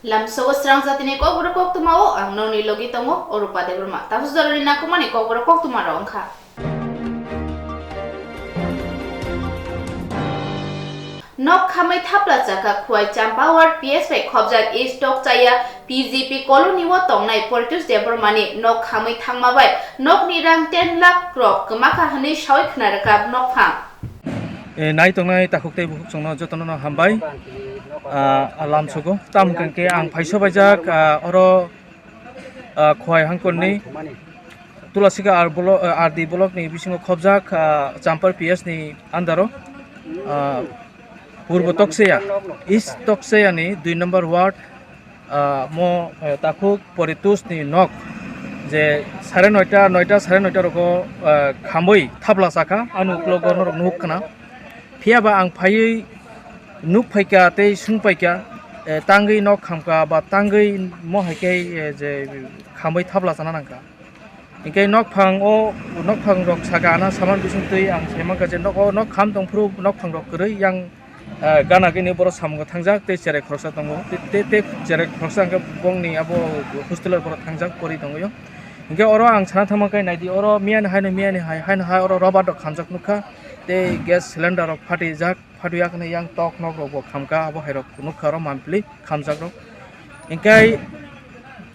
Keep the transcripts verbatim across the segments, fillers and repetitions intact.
Lamsogo srang jatini kokborok koktwmao ang nokni logi tongo, Orupa Debbarma. Tabuk jorani nakomani kokborok koktwma rok wngkha. Nok khamwi thapla chakha Khwai Champawar P S bai khobjak East Tokchaya P G P colony o tongnai Portus Debbarmani nok khamwi thangma bai nokni rang ten lakh rok kwmakha hwnwi sawi khna rwkha nokphang. E, nai tongnai takhuk tei bukhuk chwngno jotono no hambai. Ah, lamsogo. Tamo hwnkhe ang phaiso baijak, ah, oro, ah, Khwai hangkorni Tulasika R blo-, ah, R D block ni bisingo khobjak, ah, Champar P S ni under o, ah, Purbo Tokseya, East Tokseya ni dui number ward, ah, mo, eh, takhuk Poritus ni nok je sare noita, noita, sare noita rogo, ah, khamwi thapla chakha, ani uklogo norok nuhuk khna. Phiya ba ang phaiwi nuk phaikha tei sung paikha, eh, tangwi nok khamkha ba tangwi mo hai khe, eh, je khamwi thapla chana nangkha. Hinkhe nokphang o, nokphang rok saka ana saman bising twi ang sai mankha je nok o nok kham tong phuru nokphang rok kwrwi yang, eh, gana gini borok samungo thangjak tei cherai khoroksa tongo. Tei, tei, tei cherai khoroksa hwnkhe bongni abo hostel o borok thangjak pori tongwi o. Hinkhe oro ang sana thangma khe naidi oro miyani haino miyani hai, haino hai oro rubber rok khamjak nukha tei gas cylinder rok phatijak. Phatwi yakni yang tok nok rok bo khamkha, abo hai rok nukha oro mampli khamjak rok. Hinkhe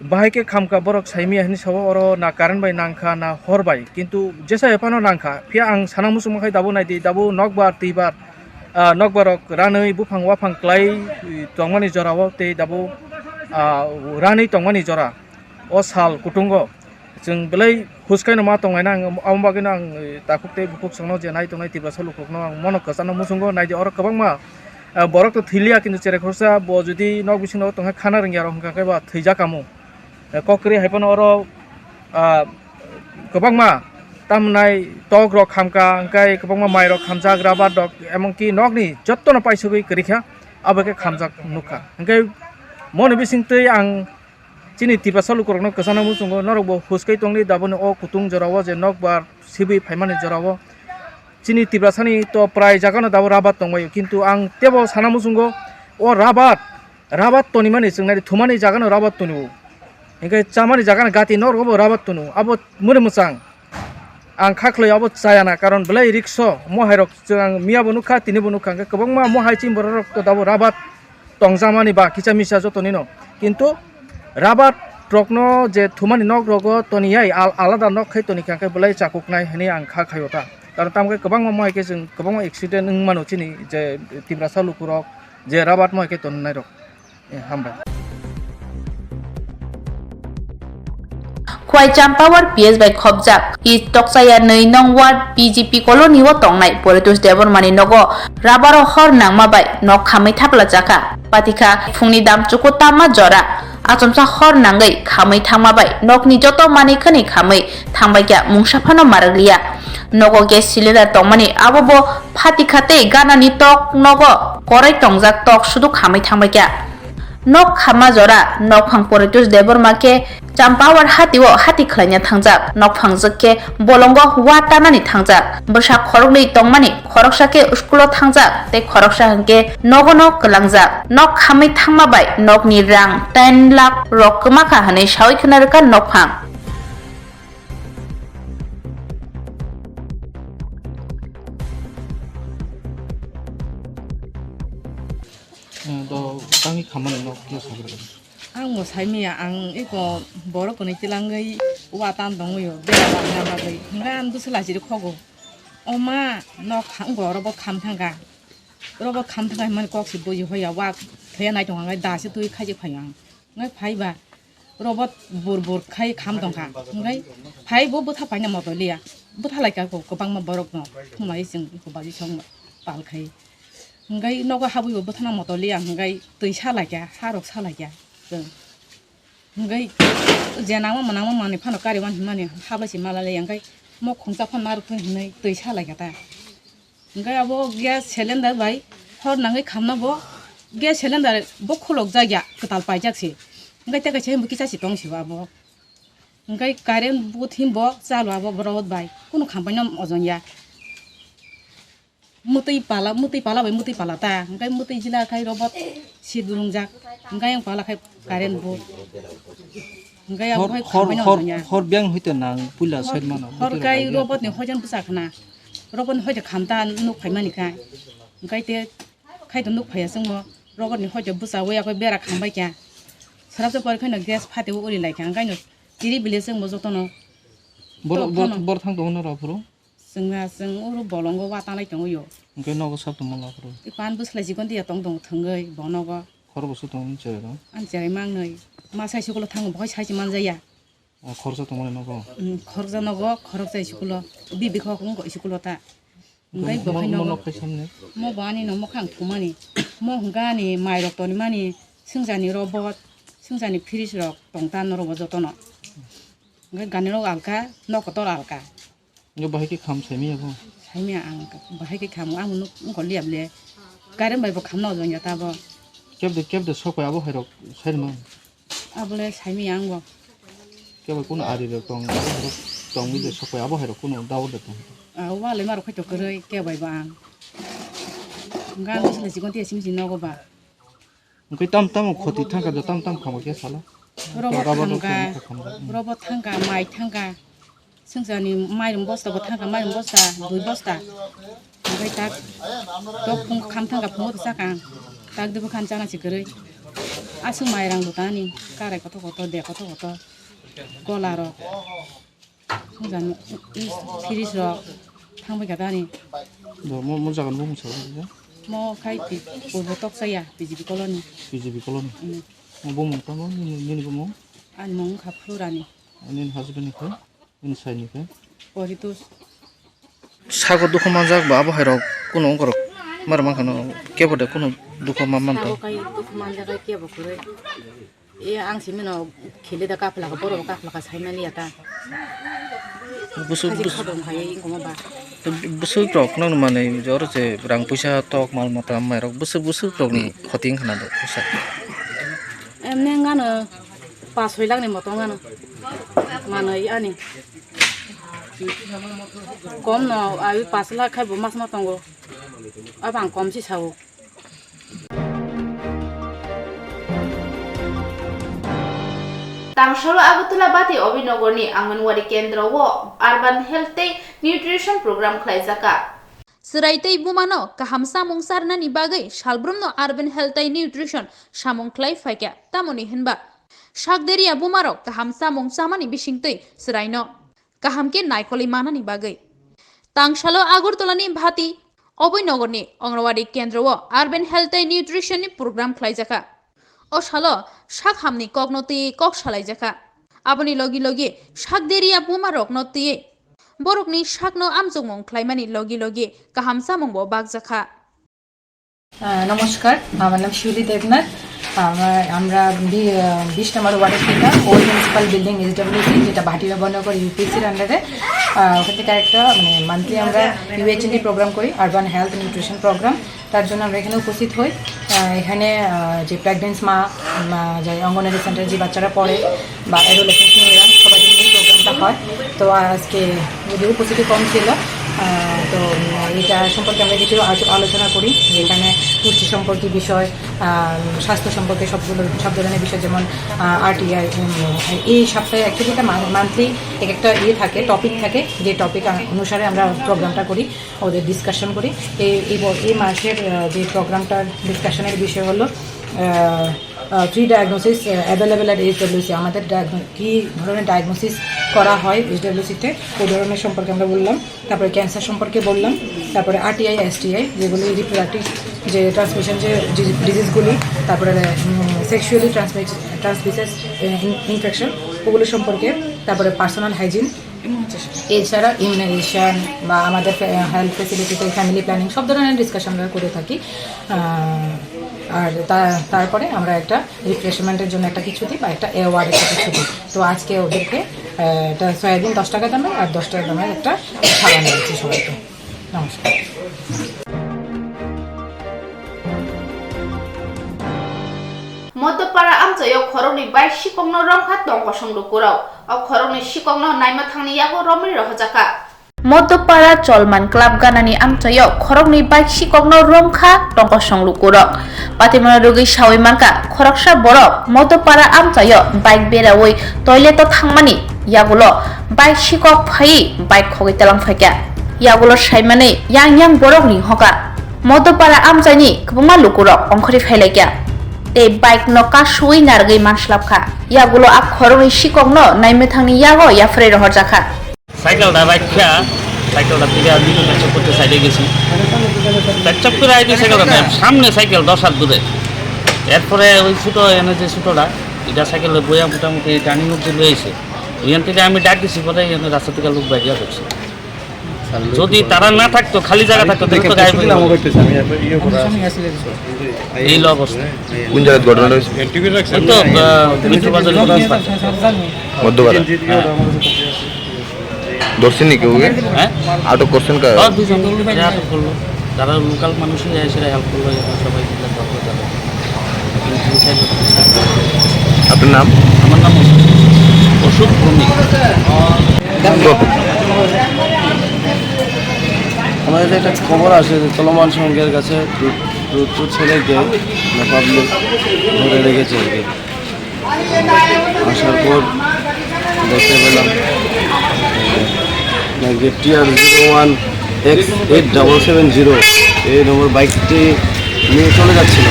bahai khe khamkha borok saimaya hinwi sao oro na current bai nangkha na hor bai, kintu jesa ephano nangkha. Phiya ang sana muchungma khai dabu naidi, dabu nokbar twibar, ah, nokbar rok ranwi buphang waphang klai tongmani jorao tei dabu, ah, ranwi tongmani jora. O sal kutungo chwng belai huskai no ma tonglaina ang, amo bagwi no ang, eh, takhuk tei bukhuk chwngno je nai tongnai Tiprasa lukurokno ang mono kwchangno muchungo naidi oro kwbangma, eh, borok to thwilia kintu cherai khoroksa bo jodi nok bisingo tongkha khana rwngya rok hwnkha khe ba thwijak kamo. Eh, kok kwrwi hai phano oro, ah, kwbangma tamnai tok rok khamkha hwnkhe kwbangma mai rok khamjak rubber rok emon ki nokni jotto no paisugwi kwrwi kha abo khe khamjak nukha hwnkhe moni bising twi ang Chini Tiprasa lukurokno kwchangno muchungo, norokbo huskai tongdi, daboni o kutung jorao je nokbar sibwi phaimani jorao. Chini Tiprasani to prai jagano dabo rabat tongbaio, kintu ang tebo sana muchungo, o rabat, rabat tonimani chwngnaidi thumani jagano rabat tonio. Hinkhe chamani jagano gati norokbo rabat tono, abo muni mwchang. Ang kha khlai abo chaya na, karon belai rikso, mo hai rok chwng ang miya bo nukha, tini bo nukha, hwnkhe kwbangma mo hai chini borok rok to dabo rabat tongjakmani ba kisa misa joto nino. Kintu rabat rokno je thumani nok rogo toni yai, al-, alada nok khai toni kha khe belai chakuk nai hwnwi ang kha khaio ta. Karon tamo khe kwbangma mo hai khe chwng kwbangma accident wng mano chini je Tiprasa lukurok je rabat mo hai khe tonwi nai rok. Eh, hambai. Khwai Champawar P S bai khobjak East Tokchaya nwi nong ward P G P colony o tongnai Poritus Debbarmani nogo rabaro hor nangma bai nok khamwi thapla chakha. Patikha phungni damchuku tamma jora. Achomsa hor nangwi khamwi thangma bai nokni joto manwi khwnwi khamwi thangbaikha, mungsa phano marwkliya. Nogo gas cylinder tongmani abo bo phatikha tei ganani tok nogo korai tongjak tok sudu khamwi thangbaikha. Nok khamma jora nokphang Poritus Debbarma khe Champawar hatio hati khlaina thangjak. Nokphang jwk khe bolongo wa tanani thangjak. Bwsa khoroknwi tongmani khoroksa khe school-o thangjak tei khoroksa hwnkhe nogono kwlangjak. Nok khamwi thangma bai nokni rang ten lakh rok kwmakha hwnwi sawi khna rwkha nokphang. Eh, do tangwi khamani nok khe sagra. Ang bo saimaya, ang eko borok kwnwi tilangwi wa tan tongwi o, bera bagna bagwi. Hwnba ang dusu lachiri khogo. O ma, nok kha-, wngkha oro bo kham thangkha. Oro bo kham thangkha hwnmani kok se buji hoya, wa thwiya nai tongkha, hwnkhai da se twi khaijak phaio ang. Hwnkhai phaiba, oro bo bur bur khai kham tongkha. Hwnkhai phai bo bwtha paina moto liya. Bwtha lai kha kwbangma borok no. Thumlai chwng eko baji song pal khai. Hwnkhai nogo habwi bo bwthano moto liya, hwnkhai twi sa lai kha, ha rok sa lai kha chwng. Hwnkhai je nangma mwnangma manwi phano kari wan hwnmani ha bai se mala liya, hwnkhai mo khungsa phano narwk thung hwnwi twi sa lai kha ta. Hwnkhai abo gas cylinder bai hor nangwi khamna bo gas cylinder bo khulok jak ya, kwtal paijak se. Hwnkhai tei kaisa himbo kisa se tong se bo abo. Hwnkhai current bo thim bo chalo abo borok bai kunu khampaino ojong ya. Mutwi pala, mutwi pala bai mutwi pala ta. Hwnkhe mutwi jila khai robot si durungjak. Hwnkhe yang pala khai current bo. Hwnkhe yang Hor, khai hor, khambai no hor, tongya. Hor biyang hoi te nang puila Hor, side mano. Hor Mutwi rok kai khai robot ni biyang. Hoijan bwsa khna. Robot ni hoijan khamta nuk phaimani khai. Hwnkhe te khai to nuk phaiya chwngmo. Robot ni hoijan bwsa waya koi bera khambai kya. Sarap se pore khai no gas phate uri lai kha. Hwnkhe no tiri bile chwngmo joto no. Bor, Tok bor, phano. Bor thang tongo no rok phuru. Chwngna chwng oro bolongo wa tanglai tongwi o. Hwnkhe nogo sab tongma lakhoro. I pan bwslai chikon tiya tong tong thwngwi bo nogo. Khorokbo se tongmani cherai rok. Ani cherai mangnwi. Ma sai school-o thango, bohai sai se manjaya. O khoroksa tongmani nogo? Mm, khoroksa nogo, khoroksa school-o. Bibi khok wngkha school-o ta. Hwnkhe Mo-, bohai mo nogo. Nok khai samni? Mo bo ani no mokhang thumani. Mo hwnkha ani mairok tonimani, swngjani robot, swngjani fridge rok tong ta norok bo jotono. Hwnkhe ganirok alka, nok kotor alka. Yo bahai khe kham saimaya bo? Saimaya ang, bahai khe kham, ang nuk wngkha liya ble. Current bai bo kham no jongya ta bo. Kebde, kebde sok pai abo hai rok sai rwma? Abole saimaya ang bo. Kebo kuno ari rok tong, abo hai rok tong wi je sok pai abo hai rok kuno dawor de tong. Ah, wale maro khai to kwrwi, kebo bai bo ang. Gang sila sikon tiya sim si nogo ba. Hwnkhe tam tamo khoti thangkha, do tam tam khamkha khe sala. Robo Robo thangkha, thangkha, thangkha. Robo thangkha, mai thangkha. Sengsa ni mairum bosta bo thangkha, mairum bosta, dui bosta. Hwnkhe tak tok phung kham thangkha, phungo to chakha ang. Tak dibo khan chana si kwrwi. Aswk mai rang bo tani, karai kotor kotor, de kotor kotor. Kola rok. Songjan, i, fridge rok thangbai kha tani. Bo mo, mo jaga ni bumung sabo khe? Mo khai pi-, purbo Toksaya, B J P colony. B J P colony. Mm. Mo bumung tamo, nini, nini bumung? Ani mung wngkha Phulurani. Nini husband ni khe? Nini sai ni khe? Poritos. Sago dukhu manjak ba abo hai rok kuno wngkha rok mar mankha no kebo de kuno dukhu ma manto. Sago kai dukhu manjak kai kebo kwrwi. E, ang simi no khili da kapla ka, borok kapla ka saimani ya ta. Busuk, Haji bus-, khabong hai ingkoma ba. Busuk rok nang mane jor je rang puisa tok mal mata mai rok busuk, busuk rok ni khoting khna do puisa. Emne ngano pas soi lakh ni moto ngano. Manoi ani. Kom no, ai pas lakh khai bo mas ma tongo. Abang kom si sao. Tangsalo Agartala Bati Obinogorni Anganwadi Kendro o Urban Health tei Nutrition Program khlaijakha. Chwrai tei bumano kaham samung charnani bagwi salbrumno Urban Health tei Nutrition samung khlai phaikha, tamoni hinba sak deriya bumarok kaham samung chamani bisingtwi chwraino kaham khe naikolwi manani bagwi. Tangsalo Agartalani Bhati Obinogorni Anganwadi Kendro o Urban Health tei Nutrition ni program khlaijakha. O salo sak hamni kokno twiwi kok salaijakha. Aboni logi logi sak deriya bumarokno twiwi borokni sakno amchukmung khlaimani logi logi kaham chamungbo bakjakha. আহ, নমস্কার, আমার নাম শিউলি দেবনাথ। আমার, আমরা বি-, আহ, বিশ নম্বর ওয়ার্ডের থেকে old municipal building, এসডব্লিউসি, যেটা ভাটিয়া বনগর ইউপিএসসির আন্ডারে, আহ, ওখান থেকে একটা, মানে, মান্থলি আমরা ইউএইচএনডি প্রোগ্রাম করি, আরবান হেলথ নিউট্রিশন প্রোগ্রাম। তার জন্য আমরা এখানে উপস্থিত হই। আহ, এখানে, আহ, যে প্রেগনেন্ট মা, মা, যে অঙ্গনওয়াড়ি সেন্টারে যে বাচ্চারা পড়ে বা অ্যাডোলেসেন্ট মেয়েরা, সবাই মিলে প্রোগ্রামটা হয়। তো আজকে যদিও উপস্থিতি কম ছিল, আহ, তো, উম, এটা সম্পর্কে আমরা কিছু আচ-, আলোচনা করি, যেখানে পুষ্টি সম্পর্কে বিষয়, আহ, স্বাস্থ্য সম্পর্কে সবগুলো, সব ধরনের বিষয়, যেমন, আহ, আরটিআই, উম, এই সপ্তাহে অ্যাকচুয়ালি এটা মা-, মান্থলি এক একটা ইয়ে থাকে, টপিক থাকে, যে টপিক আ-, অনুসারে আমরা প্রোগ্রামটা করি, ওদের ডিসকাশন করি। এই, এই ব-, এই মাসের, আহ, যে প্রোগ্রামটার ডিসকাশনের বিষয় হলো, আহ, আহ, free diagnosis, ah, available at HWC. আমাদের ডায়াগনো-, কী ধরনের ডায়াগনোসিস করা হয় এইচডব্লিউসিতে, ওই ধরনের সম্পর্কে আমরা বললাম। তারপরে ক্যান্সার সম্পর্কে বললাম, তারপরে আরটিআই, এসটিআই, যেগুলি রিপ্রোডাক্টিভ যে ট্রান্সমিশন যে ডি-, ডিজিজগুলি, তারপরে, um, sexually transmit-, transmitted, ah, in-, infection, ওগুলো সম্পর্কে, তারপরে পার্সোনাল হাইজিন, এছাড়া ইমিউনাইজেশন বা আমাদের ফে-, হেলথ ফেসিলিটিতে ফ্যামিলি প্ল্যানিং সব ধরনের ডিসকাশন আমরা করে থাকি। আহ, আর তা-, তারপরে আমরা একটা রিফ্রেশমেন্টের জন্য একটা কিছু দিই বা একটা অ্যাওয়ার্ড একটা কিছু দিই। তো আজকে ওদেরকে, আহ, এটা সয়াবিন দশ টাকা দামের আর দশ টাকা দামের একটা সাবান দিয়েছি সবাইকে। নমস্কার। Modopara amchaio khoroknwi bai sikokno romkha tongkosong lukurok. O khoroknwi sikokno naima thangni yago romwi rohojakha. Modopara Cholman Club ganani amchaio khoroknwi bike sikokno romkha tongkosong lukurok. Patimano rwgwi sawi mankha khoroksa borok Modopara amchaio bike berawi toileto thangmani yagulo bike sikok phaiwi bike khogwi talang phaikha. Yagulo saimani yang yang borok ringhoka. Modopara amchaini kwbangma lukurok ongkhorwi phailaikha tei bike no kasui narwgwi manslapkha. Yagulo a khoroknwi sikokno naimwthangni yago yapharwi rohorjakha. Cycle da রাখিয়া, cycle da থেকে আমি তো পেচ্ছাপ করতে সাইডে গেছি। পেচ্ছাপ করে আইতে cycle da নাই, সামনে cycle দশ হাত দূরে। এরপরে ওই ছোট এনে যে ছোটটা, এটা cycle বইয়া মোটামুটি টার্নিং অব্দি লয়েছে। ওইখান থেকে আমি ডাক দিছি, পরে এখানে রাস্তা থেকে লোক বাইরে করছে। যদি তারা না থাকতো, খালি জায়গা থাকতো, তাহলে তো গায়েব হয়ে যেত। এই হলো অবস্থা। কোন জায়গায় ঘটনাটা হয়েছে? ওই তো, আহ, মিত্র বাজারের ওখানে। মধ্যপাড়া। হ্যাঁ। ধরছেন নি কেউকে? হ্যাঁ? আটক করছেন কা-, হ্যাঁ, দুজন। এরা আটক করলো। তারা লোকাল মানুষই এসে হেল্প করলো, এখানে সবাই মিলে ধরলো তাদের। আপনার নাম? আমার নাম অশোক, অশোক ভৌমিক। আমাদের একটা খবর আছে যে চলমান সংঘের কাছে দ্রু-, দ্রুত ছেলেকে পাবলিক ধরে রেখেছে আর কি। আসার পর দেখতে পেলাম, আহ, যে TR zero one X eight double seven zero এই নম্বর বাইকটি নিয়ে চলে যাচ্ছিল।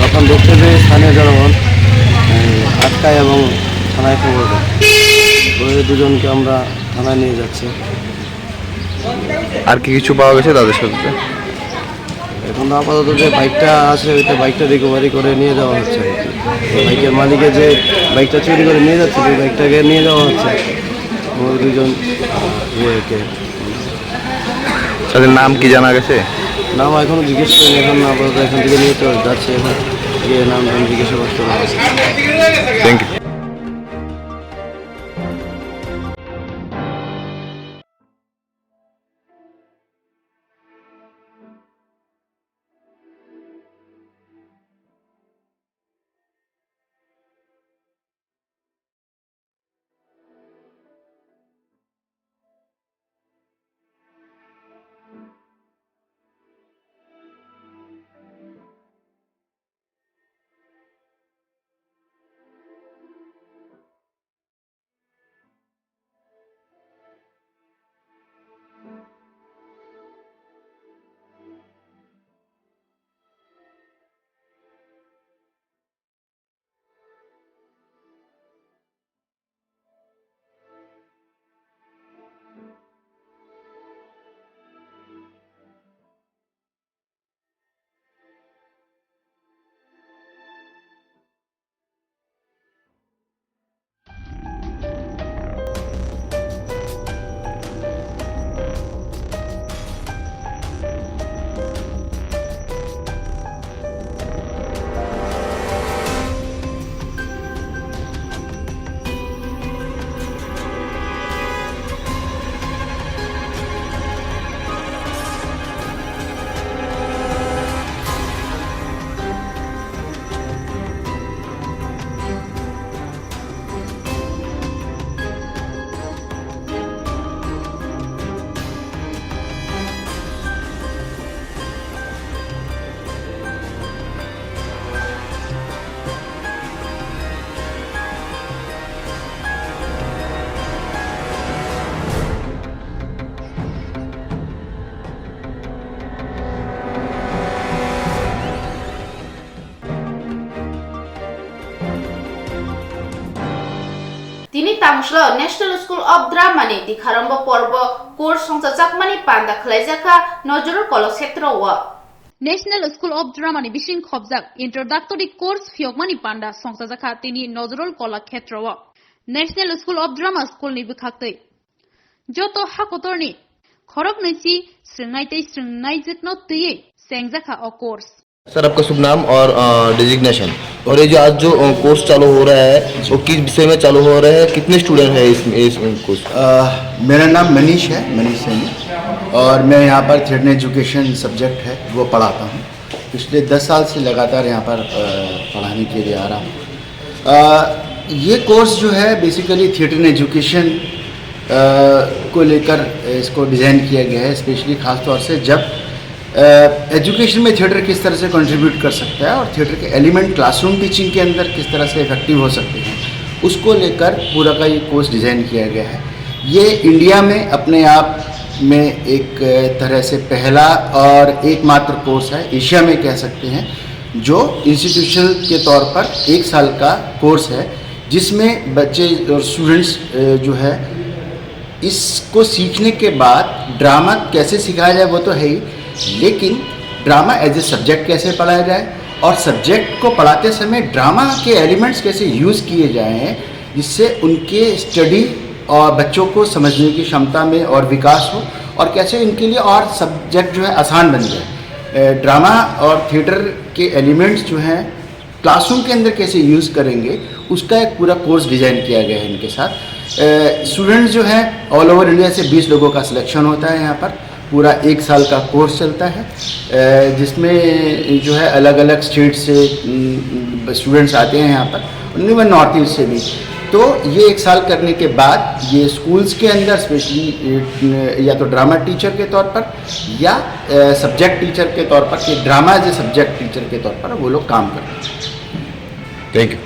তখন দেখতে পেয়ে স্থানীয় জনগণ, আহ, আটকায় এবং থানায় খবর দেয়। ওই দুজনকে আমরা থানায় নিয়ে যাচ্ছি। আর কি কিছু পাওয়া গেছে তাদের সাথে? এখন তো আপাতত যে বাইকটা আছে, ওইটা বাইকটা রিকভারি করে নিয়ে যাওয়া হচ্ছে আর কি। বাইকের মালিকে যে বাইকটা চুরি করে নিয়ে যাচ্ছে, ওই বাইকটাকে নিয়ে যাওয়া হচ্ছে। ওই দুজন, আহ, ইয়েকে। তাদের নাম কি জানা গেছে? নাম এখনো জিজ্ঞেস করিনি, এখন আপাতত এখান থেকে নিয়ে তো যাচ্ছে, এখন গিয়ে নাম ধাম জিজ্ঞাসা করতে হবে। Thank you. Tini Tamslo National School of Drama ni Dikharombo Porbo course songchajakmani panda khwlaijakha Nojorul Kolokshetro o. National School of Drama ni bising khopjak introductory course phiyokmani panda songchajakha tini Nojorul Kolokshetro o. National School of Drama school ni bwkhaktwi joto hakotorni khoroknwi si srwngnai tei srwngnaijwkno twiwi chengjakha o course. Sir, आपका शुभ नाम और, अ, डेजिग्नेशन, और ये जो आज जो, अ, कोर्स चालू हो रहा है, वो किस विषय में चालू हो रहा है, कितने स्टूडेंट हैं इस, इस कोर्स में? अ, मेरा नाम मनीष है, मनीष सैनी, और मैं यहाँ पर थिएटर एजुकेशन सब्जेक्ट है, वो पढ़ाता हूँ। पिछले दस साल से लगातार यहाँ पर, अ, पढ़ाने के लिए आ रहा हूँ। अ, ये कोर्स जो है, बेसिकली थिएटर एजुकेशन अ, को लेकर इसको डिज़ाइन किया गया है, स्पेशली खास तौर से जब, अ, एजुकेशन में थिएटर किस तरह से कंट्रीब्यूट कर सकता है और थिएटर के एलिमेंट क्लासरूम टीचिंग के अंदर किस तरह से इफेक्टिव हो सकते हैं, उसको लेकर पूरा का ये कोर्स डिज़ाइन किया गया है। ये इंडिया में अपने आप में एक तरह से पहला और एकमात्र कोर्स है, एशिया में कह सकते हैं, जो इंस्टीट्यूशनल के तौर पर एक साल का कोर्स है, जिसमें बच्चे और स्टूडेंट्स, अ, जो है, इसको सीखने के बाद ड्रामा कैसे सिखाया जाए, वो तो है ही, लेकिन ड्रामा एज ए सब्जेक्ट कैसे पढ़ाया जाए और सब्जेक्ट को पढ़ाते समय ड्रामा के एलिमेंट्स कैसे यूज़ किए जाएं, जिससे उनके स्टडी और बच्चों को समझने की क्षमता में और विकास हो और कैसे इनके लिए और सब्जेक्ट जो है आसान बन जाए। अ, ड्रामा और थिएटर के एलिमेंट्स जो हैं क्लासरूम के अंदर कैसे यूज़ करेंगे, उसका एक पूरा कोर्स डिज़ाइन किया गया है इनके साथ। अ, स्टूडेंट्स जो हैं ऑल ओवर इंडिया से बीस लोगों का सिलेक्शन होता है यहाँ पर। पूरा एक साल का कोर्स चलता है, अ, जिसमें जो है अलग-अलग स्टेट से, उम, उम, स्टूडेंट्स आते हैं यहाँ पर, इवन नॉर्थ ईस्ट से भी। तो ये एक साल करने के बाद ये स्कूल्स के अंदर स्पेशली, अ, या तो ड्रामा टीचर के तौर पर या, अ, सब्जेक्ट टीचर के तौर पर, कि drama as a subject teacher के तौर पर वो लोग काम करते हैं। Thank you.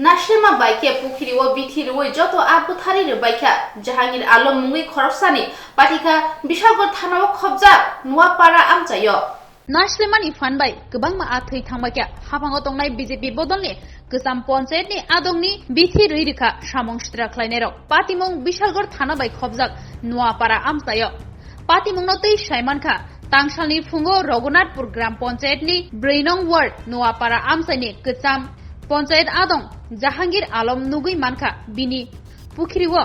Naishlema bai khe pukhiri o bithi rwui joto a bwtharwi rwbai kha. Jahangir Alom mungwi khoroksani pathikha Bishalgarh thana o khobjak Nuapara amchaio. Naishlemani phan bai kwbangma a thwi thangbai kha. Haphango tongnai B J P bodolni Kwcham Ponchayatni adongni bithi rwi rwkha samung sitra khlainairok. Patimung Bishalgarh thana bai khobjak Nuapara amchaio. Patimungno twi sai mankha, tangsalni phungo Raghunathpur Gram Ponchayatni brwi nong ward Nuapara amchaini Kwcham Ponchayat adong Jahangir Alom nugwi mankha bini pukhiri o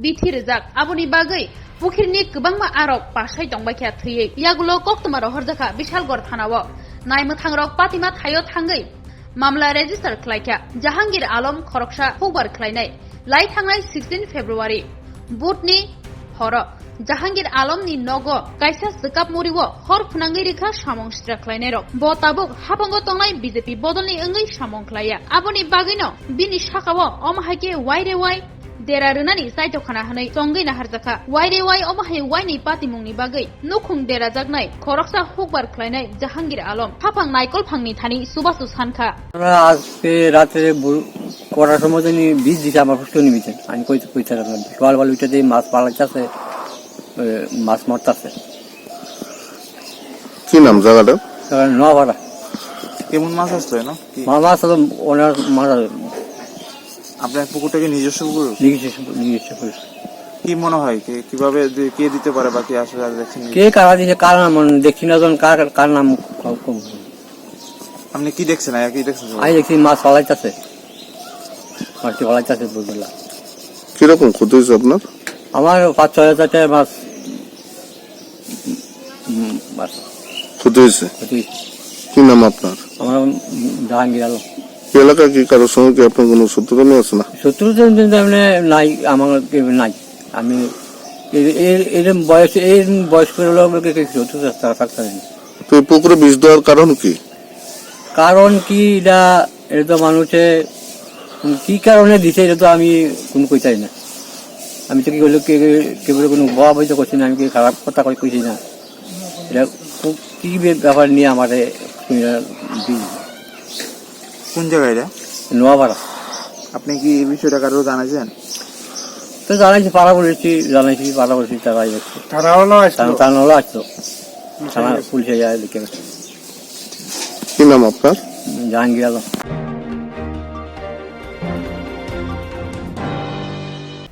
bithi rwjak. Aboni bagwi pukhirini kwbangma arok pasai tongbaikha thwiwi. Yagulo koktwma rohorjakha Bishalgarh thana o. Naimwthangrok patima thaio thangwi mamla register khlaikha. Jahangir Alom khoroksa hukbar khlainai lai thangnai sixteen February Budhni horo Jahangir Alomni nogo kaisa swkap murio hor phwnangwi rikha samung sitra khlainairok. Bo tabuk haphango tongnai B J P bodolni wngwi samung khlaiya. Aboni bagwino bini sakao omo hai khe wai re wai dera rwnani chaitokkhana hwnwi chongwi naharjakha. Wai re wai omo hai waini patimungni bagwi nukhung derajaknai khoroksa hukbar khlainai Jahangir Alom haphang naikolphangni thani chubachu sankha. আমরা আজকে রাত্রে বু-, কটার সময় জানি বিষ দিছে আমার ফুটকনি ভিতরে। আমি কইতে, কইতে পারলাম না। সকালবেলা উঠে দেখি মাছ পালাইতেছে, এ, মাছ মারতেছে। কি নাম জায়গাটার? জায়গার নোয়াপাড়া। কেমন মাছ আসতো না? কি? মা-, মাছ তো ওনার মারা। আপনার পুকুরটা কি নিজস্ব পুকুর? নিজস্ব পুকুর, নিজস্ব পুকুর। কি মনে হয় কে, কিভাবে দি-, কে দিতে পারে বা কে আসলে আর দেখছেন? কে কারা দিছে, কার নাম মনে দেখছি না, যখন কার, কার নাম ক-, ক-, আপনি কি দেখছেন? আয়া কি দেখছেন সবাই? আমি দেখছি মাছ পালাইতেছে, মাছ পালাইতেছে বুঝলা। কিরকম ক্ষতি হয়েছে আপনার? আমার পাঁচ ছয় হাজার টাকা মাছ, উম, মাছ ক্ষতি হয়েছে। ক্ষতি হয়েছে। কি নাম আপনার? আমার নাম জাহাঙ্গীর আলম। এই এলাকায় কি কারোর সঙ্গে কি আপনার কোনো শত্রুতা আছে না? শত্রুতা কিন্তু এমনি নাই, আমার কেউ নাই। আমি এই, এই, এরম বয়স, এই বয়স্ক লোকের কি শত্রুতা থাকা, থাকতে পারে না। তো এই পুকুরে বিষ দেওয়ার কারণ কি? কারণ কি এটা, এটা তো মানুষে কি কারণে দিছে, এটা তো আমি কোনো কইতাই না। আমি তো কি বললো, কে, কে, কেউ কোনো বকা বকি করছি না, আমি কি খারাপ কথা কই, কইছি না। এটা খুব কি বে-, ব্যাপার নিয়ে আমারে তুমি এটা দিন। কোন জায়গা এটা? নোয়াপাড়া। আপনি কি এই বিষয়টা কারো জানাইছেন? তো জানাইছি, পাড়া পড়শি জানাইছি, পাড়া পড়শি তারাই আসছে। থানা হলো আসলো? থানা, থানা হলো আসলো। থানা পুলিশে যায় লিখে গেছে। কি নাম আপনার? জাহাঙ্গীর Alam.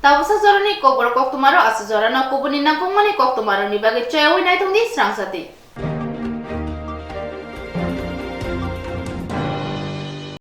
Tabuksa jorani kokborok koktwmaro aswk jorano kubuni nangkukmani koktwmarokni bagwi choyawi naitongdi srangsa di.